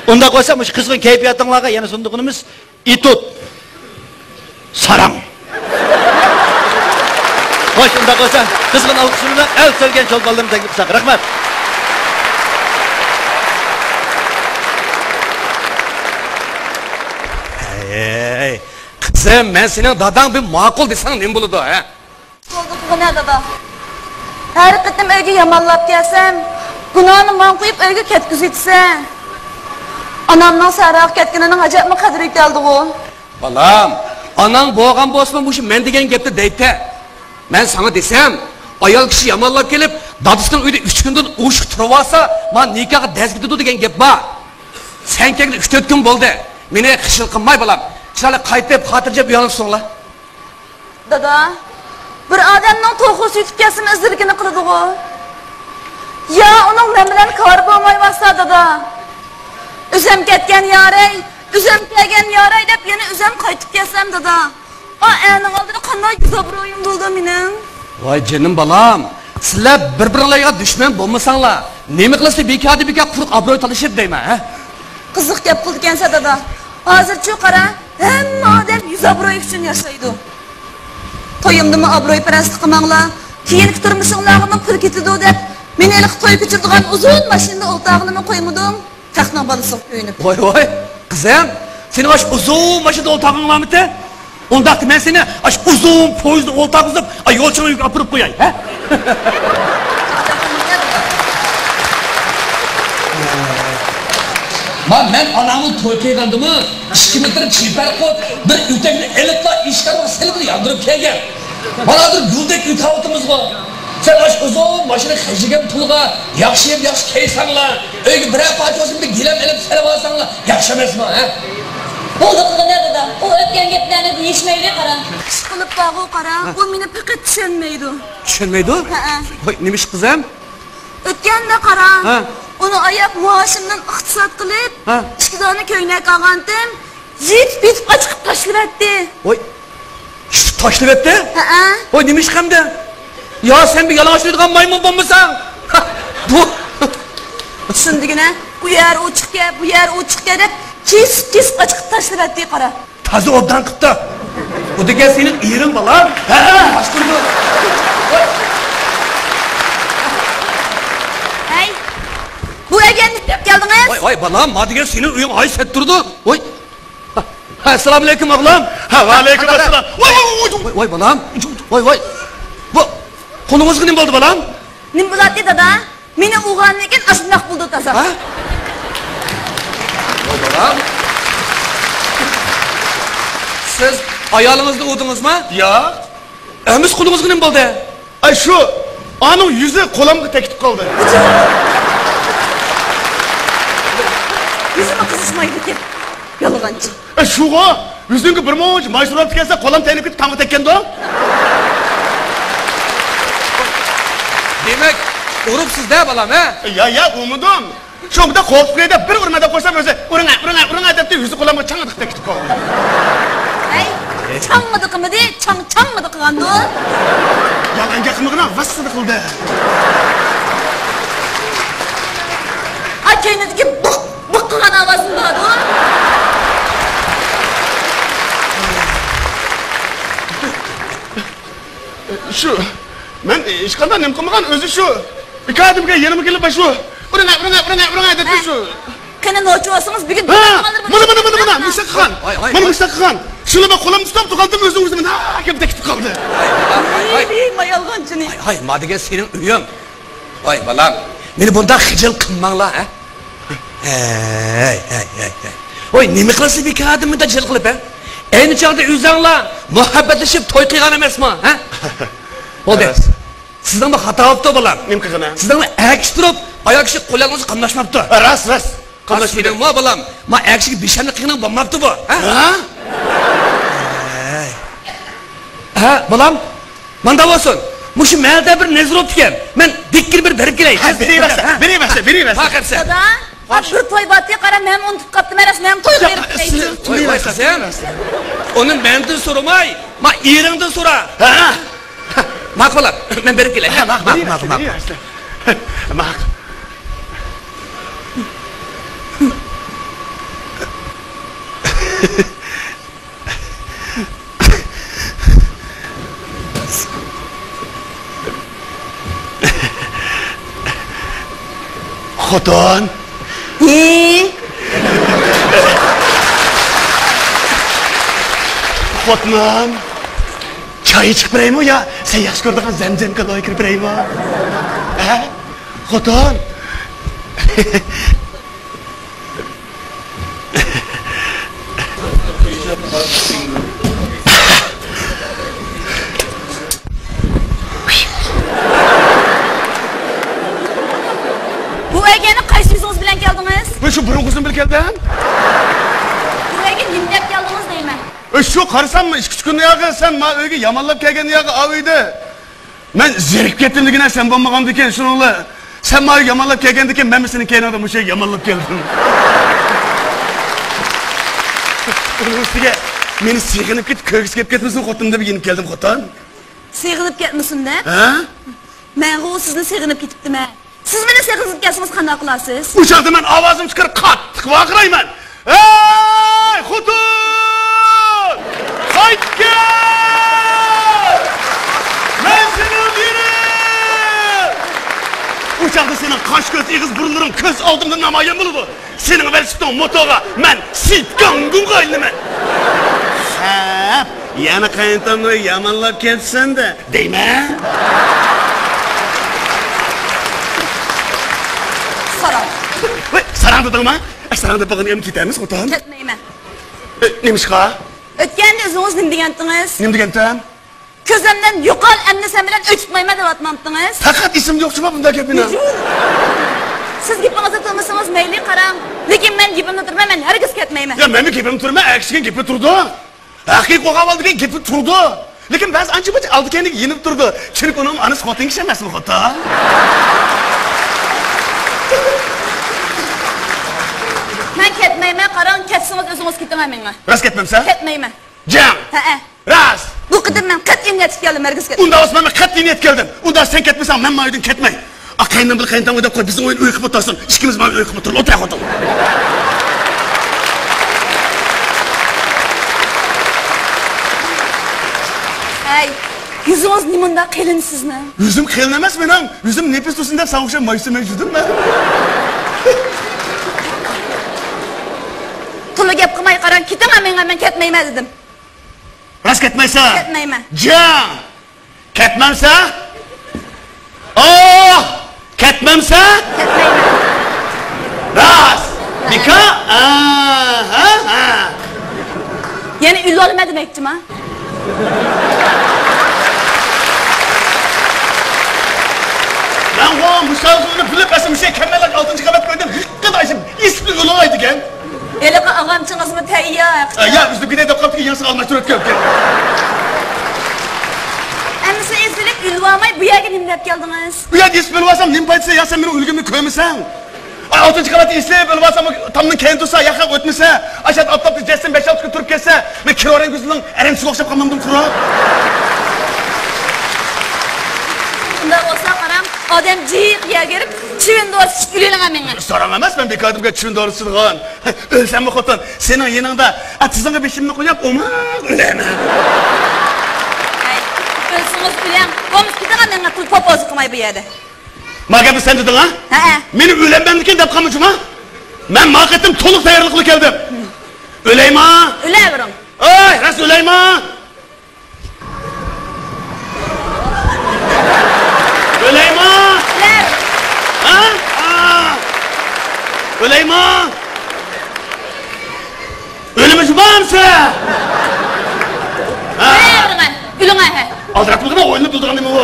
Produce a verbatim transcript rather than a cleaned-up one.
ئۇنداق بولسا، مۇشۇ قىزغىن كەيپىياتىڭلارغا يەنە سۇندۇقىنىمىز ئېتۇت. ساراڭ. خوش، ئۇنداق بولسا، قىزغىن ئالقىشلار بىلەن ئەل سۆيگەن چولپانلىرىنى تەكلىپ قىلساق. رەھمەت. ھەي، قىزىم، مەن سېنىڭ داداڭ، بىر ماقۇل دېسەڭ نېمە بولىدۇ، ھە؟ بولدى قىلغىنە دادا. ھەر قېتىم ئۆيگە يامانلاپ كەلسەم، گۇناھنى ماڭا قويۇپ ئۆيگە كەتكۈزۈۋېتىسەن. ئانامنىڭ سەھراغا كەتكىنىنىڭ ئەجەبمۇ قەدرى يېتەلدىغۇ؟ بالام، ئاناڭ بولغان بولسىمۇ مۇشۇ مەن دېگەن گەپنى دەيتتى. مەن ساڭا دېسەم، ئايال كىشى يامانلاپ كېلىپ، دادىسىنىڭ ئۆيىدە ئۈچ كۈندىن ئوشۇق تۇرۇۋالسا، مانا نىكاھقا دەز كېتىدۇ دېگەن گەپ بار. سەن كەلگىلى ئۈچ تۆت كۈن بولدى. مېنى خىجىل قىلماي بالام. چىرايلىق قايتىپ، خاتىرجەم ئۆيۈڭگە سوڭلا. دادا، بىر ئادەمنىڭ توخۇ سېتىپ كەلسىمۇ ئىزدىرگىنى قىلىدىغۇ. يا ئۇنىڭ مەن بىلەن كارى بولمايۋاتسا، دادا. ئۆزەم كەتكەن يارەي، ئۆزەم كەلگەن يارەي دەپ يەنە ئۆزەم قايتىپ كەلسەم، دادا. ئا، ئەرنىڭ ئالدىدا قانداق يۈز ئابرۇيۇم بولىدۇ مېنىڭ؟ ۋاي جېنىم بالام، سىلەر بىر-بىرىڭلارغا دۈشمەن بولمىساڭلار، نېمە قىلىسىلەر بىكاردىن بىكار قۇرۇق ئابرۇي تالىشىپ دەيمەن، ھە؟ قىزىق گەپ قىلىدىكەنسەن دادا. ھازىرچۇ قارا، ھەممە ئادەم يۈز ئابرۇي ئۈچۈن ياشايدۇ. تويۇمدىمۇ ئابرۇيپەرەسلىك قىلماڭلار، كېيىنكى تۇرمۇشۇڭلارغىمۇ پۇل كېتىدۇ دەپ، مېنى ھېلىقى توي كۆچۈرىدىغان ئۇزۇن ماشىنىدا ئولتۇرغىلىمۇ قويمىدىڭ. تاقنىڭ بالىسىغا كۆيۈنۈپ. ۋاي، ۋاي، قىزىم، سېنىڭ ئاشۇ ئۇزۇن ماشىنىدا ئولتۇرغىڭ بارمىتى؟ ئۇنداقتا مەن سېنى ئاشۇ ئۇزۇن پويىزدا ئولتۇرغۇزۇپ، ئا، يولچىنىڭ ئۆيىگە ئاپىرىپ قوياي، ھە؟ ما، مەن ئانامنى توي قىلغاندىمۇ ئىككى مېتىر چىپەر قۇت، بىر ئۆتەكنى ئېلىپلا ئىشكارغا سېلىپلا ياندۇرۇپ كەلگەن. مانا ھازىر گۈلدەك ئۆتۈۋاتىمىزغۇ. سەن ئاشۇ ئۇزۇن ماشىنا خەجلىگەن پۇلغا ياخشى يەپ، ياخشى كىيسەڭلا، ئۆيگە بىرەر پارچە بولسۇن بىر گىلەم ئېلىپ سېلىۋالساڭلا ياخشى ئەمەسمۇ، ھە؟ بولدى قىلغىنە دادا، ئۇ ئۆتكەن گەپلەرنى دېيىشمەيلى قارا. ئىشقىلىپ بارغۇ قارا، ھە. ئۇ مېنى پېقىت چۈشەنمەيدۇ. چۈشەنمەيدۇ؟ ھەئە. ۋاي، نېمە ئىش قىزىم؟ ئۆتكەندە قارا، ھە. ئۇنى ئاياپ مائاشىمدىن ئىقتىساد قىلىپ، ھە. ئىككى دانە كۆينەك ئالغانتىم. يېتىپ-يېتىپ ئاچىقىپ تاشلىۋەتتى. ۋاي، ئىشتىپ تاشلىۋەتتى؟ ھەئە. ۋاي، نېمە ئىش ئەمدى؟ يا سەن بىر يالىڭاچ يۈرىدىغان مايمۇن بولمىساڭ. ھە، بۇ. شۇندىكىنە، ئۇ يەر ئوچۇقكەن، بۇ يەر ئوچۇقكەن دەپ كېسىپ-كېسىپ ئاچىقىپ تاشلىۋەتتى، قارا. تازا ئوبدان قىپتۇ. ئۇ دېگەن سېنىڭ ئېرىڭ بالام. ھە، باشقۇرىدۇ. ھەي، بۇ ئەگەرنى كۆرۈپ كەلدىڭىز؟ ۋاي، ۋاي، بالام، ما دېگەن سېنىڭ ئۆيۈڭ ھاي سەت تۇرىدۇ. ۋاي. ھە، ئەسسالامۇئەلەيكۇم، ئوغلۇم. ھە، ۋەئەلەيكۇم ئەسسالام. ۋاي، ۋاي، ۋاي، ۋاي. ۋاي، ۋاي، بالام. ۋاي، ۋاي. بۇ قولىڭىزغا نېمە بولدى، بالام؟ نېمە بولاتتى، دادا؟ مېنى ئۇرغاندىن كېيىن ئاشۇنداق بولدى تازا. ھە؟ ۋاي، بالام. سىز ئايالىڭىزنى ئۇردىڭىزمۇ؟ ياق. ئەمىسە قولىڭىزغا نېمە بولدى؟ ئاي، شۇ، ئانىڭ يۈزى قولامغا تەگكىتىپ قالدى. يۈزىمۇ قىزىشمايدىكەن. يالغانچى. ئاي، شۇغۇ، يۈزۈڭگە بىر مۇنچە ماي سۇرۇپ كەلسە، قولام تەينىپ كېتىپ تامغا تەگكەندۇ. دېمەك، ئۇرۇپسىز-دە، بالام، ھە؟ يا، يا، ئۇرمىدىم. شۇ بىردە قوغۇپ قوياي دەپ بىر ئۇرما دەپ قويسام، ئۆزى ئۇرۇڭە، ئۇرۇڭە، ئۇرۇڭە دەپتۇ، يۈزى قولامغا چاڭغىدىق تەگكىتىپ قالدى. ھەي، چاڭغىدى قىلمىدى، چاڭ چاڭغىدى قىلغاندۇ. يالغان گەپ قىلمىغىنا، ۋاسسىدە قىلدى. ئا، كەينىدىكى بىق بىق قىلغان ئاۋازمۇ باردۇ. شۇ، مەن ھېچقانداق نېمە قىلمىغان، ئۆزى شۇ. ئىككى ئادەمگە يېنىما كېلىپ شۇ، ئۇرۇڭە، ئۇرۇڭە، ئۇرۇڭە، ئۇرۇڭە دەپتۇ شۇ. قېنى، نوچى بولسىڭىز بۈگۈن ھە، مانا، مانا، مانا، مانا، مۇشۇنداق قىلغان. ۋاي، ۋاي، مانا ۋاي. مۇشۇنداق قىلغان. شۇنى بىر قولۇمدا تۇتۇپ تۇرغانتىم، ئۆزى ئۆزىنى مانا كېلىپ تېگىپ قالدى. ۋاي، ۋاي، ۋاي. ۋاي، ۋاي، يالغانچىنى. ۋاي، ۋاي، ما دېگەن سېنىڭ ئۆيۈڭ. ۋاي، بالام، مېنى بۇنداق خىجىل قىلماڭلار، ھە؟ ھەي، ھەي، ھەي، ھەي. ۋاي، نېمە قىلىسىز بىكار ئادەمنى جىل قىلىپ، ھە؟ ئەينى چاغدا ئۆزۈڭلار مۇھەببەتلىشىپ توي قىلغان ئەمەسمۇ، ھە؟ بولدى. راست. سىزنىڭمۇ خاتا بوپتۇ، بالام. نېمە قىلغىنى؟ سىزنىڭمۇ ئەر كىشى تۇرۇپ، ئايال كىشى قولىڭىزغا قاملاشماپتۇ. راست، راست. قاملاشمىدى. سېنىڭمۇ، بالام، ما ئەر كىشىگە بىشەملىك قىلغىنىڭ بولماپتۇ بۇ، ھە؟ ھە؟ ھەي. ھە، بالام؟ ماندا بولسۇن. مۇشۇ مەھەلدە بىر نەزىر بوپتىكەن. مەن دىككىنە بىر بېرىپ كېلەي. ھە، بېرىۋەرسە، ھە؟ بېرىۋەرسە، بېرىۋەرسە. ھە، قەپسە. دادا، ھە، بىر توي بارتى، قارا، مەن ئۇنتۇپ قاپتىمەن، راست، مەن توي قىلىپ كېلەي. ۋاي، ۋاي، قىزىم. ئۇنى مەندىن سورىماي، ما ئېرىڭدىن سورا. ھە. ماقۇل، مەن بېرىپ كېلەي. ھە، ماقۇل، ماقۇل، ماقۇل، ماقۇل. ماقۇل. خوتۇن. ھى؟ خوتۇن. چاي ئىچىپ بېرەيمۇ يا سەن ياخشى كۆرىدىغان زەمزەم كالىغا كىرىپ بېرەيمۇ؟ ھە؟ خوتۇن. بۇ ئۆيگە يەنە قايسى يۈزىڭىز بىلەن كەلدىڭىز؟ مەن شۇ بۇرۇنقى يۈزۈم بىلەن كەلدىم. بۇ ئۆيگە نېمە دەپ كەلدىڭىز دەيمەن؟ ئۆي شۇ، قارىسام، ئىككى-ئۈچ كۈن ياغى سەن ما ئۆيگە يامانلاپ كەلگەن ياغى ئاۋۇ ئىدى. مەن زېرىكىپ كەتتىم دېگىنە، سەن بولمىغاندىكىن، شۇنىڭلا سەن ماڭا يامانلاپ كەلگەندىكىن، مەنمۇ سېنىڭ كەينىڭدە مۇشۇ يامانلاپ كەلدىم. ئۇنىڭ ئۈستىگە مېنى سېغىنىپ كېتىپ، كۆرگۈسى كېلىپ كەتمىسۇن خوتۇن دەپ يېنىپ كەلدىم خوتۇن. سېغىنىپ كەتمىسۇن دەپ؟ ھە؟ مەنغۇ سىزنى سېغىنىپ كېتىپتىمەن. سىز مېنى سېغىنىپ كەتسىڭىز قانداق قىلارسىز؟ ئۇ چاغدا مەن ئاۋازىمنى چىقىرىپ قاتتىق ۋارقىرايمەن. ھەي، خوتۇن! قايتىپ كەل! مەن سېنىڭ ئېرىڭ! ئۇ چاغدا سېنىڭ قاش، كۆز، ئېغىز، بۇرۇنلىرىڭ كۆز ئالدىمدا نامايان بولىدۇ. سېنىڭ ۋېلىسىپىتىڭ موتوغا مەن سىتكاڭگۇڭغا ئايلىنىمەن. خەپ، يەنە قاينىتامنى يامانلاپ كەپسەن-دە، دەيمەن. ساراڭ. ۋاي، ساراڭ دېدىڭما؟ ئە، ساراڭ دەپ بولغىنى ئەمدى كېتەمىز، خوتۇن. كەتمەيمەن. ئە، نېمىشقا؟ ئۆتكەندە ئۆزىڭىز نېمە دېگەنتىڭىز؟ نېمە دېگەنتىم؟ كۆزۈمدىن يوقال، ئەمدى سەن بىلەن ئۆي تۇتمايمەن دەۋاتمامتىڭىز؟ پەقەت ئېسىمدە يوقچۇما بۇنداق گەپ مېنىڭ. سىز گېپىڭىزنى تۇرمىسىڭىز مەيلى، قاراڭ. لېكىن مەن گېپىمنى تۇرىمەن، مەن ھەرگىز كەتمەيمەن. يا، مەنمۇ گېپىمنى تۇرىمەن، ئەر كىشىنىڭ گېپى تۇرىدۇ. ھەقىقىي قوغاپ ئالدىكەن گېپى تۇرىدۇ. لېكىن بەزى ئانچە-مۇنچە ئالدى-كەينىگە يېنىپ تۇرىدۇ. چۈنكى ئۇنىڭ ئانىسى خوتۇن كىشى ئەمەسمۇ، خوتۇن. مەن كەتمەيمەن، قاراڭ، كەتسىڭىز ئۆزىڭىز كېتىڭ مېڭە. راست كەتمەمسەن؟ كەتمەيمەن. جەڭ! ھەئە. راست! بۇ قېتىم مەن قەتئىي نىيەتكە كەلدىم، ھەرگىز كەتمەيمەن. ئۇنداق بولسا مەن قەتئىي نىيەتكە كەلدىم. ئۇنداق سەن كەتمىسەڭ مەن ما ئۆيدىن كەتمەي. ئا، قېيىنىم بىلەن قېيىنتام ئۆيدە قوي، بىزنىڭ ئۆينى ئۆي قىلىپ ئولتۇرسۇن. ئىككىمىز ما ئۆي قىلىپ ئولتۇرىلى، ئولتۇر خوتۇن. ھەي، يۈزىڭىز نېمانداق قېلىن سىزنىڭ؟ يۈزۈم قېلىن ئەمەس مېنىڭ. يۈزۈم نېپىز تۇرسۇن دەپ ساڭا ئوخشاپ مايسىمەن يۈزۈم مەن. تولا گەپ قىلماي قاراڭ، كېتىڭ مېڭە، مەن كەتمەيمەن دېدىم. راست كەتمەيسەن؟ كەتمەيمەن. جەڭ! كەتمەمسەن؟ ئاھ! كەتمەمسەن؟ كەتمەيمەن. راست! بىكا؟ ئاھا! يەنە ئۆلۈۋالىمەن دېمەكچىما؟ مەنغۇ مۇشۇ ئارزۇمنى بىلىپ، ئەسلى مۇشۇ كەممەنلەر ئالتىنچى قەۋەت كۆردۈم، ھېلىقى ئىشىم ئېسىپلا ئۆلۈۋالايدىكەن. ھېلىقى ئاغامچىڭىزمۇ تەييار. ئە، يا، ئۈزۈپ كېتەي دەپ قاپتىكەن، يېڭىسىنى ئالماشتۇرۇۋەتكەن. ئەمىسە ئېسىلىپ ئۆلۈۋالماي بۇ يەرگە نېمە دەپ كەلدىڭىز؟ ئۇ يەردە ئېسىپ ئۆلۈۋالسام نېمە پايدىسى؟ يا سەن مېنىڭ ئۆلگىنىمنى كۆرمىسەڭ. ئاي، ئالتىنچى قەۋەتتە ئېسىلىپ ئۆلۈۋالسام تامنىڭ كەينىدە تۇرسا، ياخشى ئۆتمىسە، ئاشۇ ئاپتاپتا جەستىم بەش-ئالتە كۈن تۇرۇپ كەتسە، مەن كىرورەن گۈزىلنىڭ ئەرەنچىسىگە ئوخشاپ قالمامدىم قۇرۇق؟ ئۇنداق بولسا قاراڭ، ئادەم جىق يەرگە كىرىپ، چىۋىن دورىسى ئىچىپ ئۆلۈۋېلىڭ مېڭە. ساراڭ ئەمەس مەن بىكاردىمگە چىۋىن دورىسى ئىچىدىغان. ئۆلسەممۇ خوتۇن، سېنىڭ يېنىڭدا، ئا، تىزىڭغا بېشىمنى قويۇپ، ئوماق ئۆلەيمەن. ھەي، ئۆلسىڭىز ئۆلەڭ، بولمىسا كېتىڭ مېڭە، تېلېفون پوزۇ قىلماي بۇ يەردە. ما گەپنى سەن دېدىڭ ھە؟ ھەئە. مېنى ئۆلەممەن دېگەن دەپ قالمىچۇما؟ مەن ما قېتىم تولۇق تەييارلىقلا كەلدىم. ئۆلەيما؟ ئۆلەۋېرىڭ. ئاي، راست ئۆلەيما؟ ئۆلەيما؟ ئۆلەۋېرىڭ. ھە؟ ئا. ئۆلەيما؟ ئۆلىمىز بارمىسا؟ ھە؟ ئۆلۈڭە، ئۆلۈڭە، ھە. ئالدىراپ تۇرغىنى ئويلىنىپ تۇرغان نېمە ئۇ؟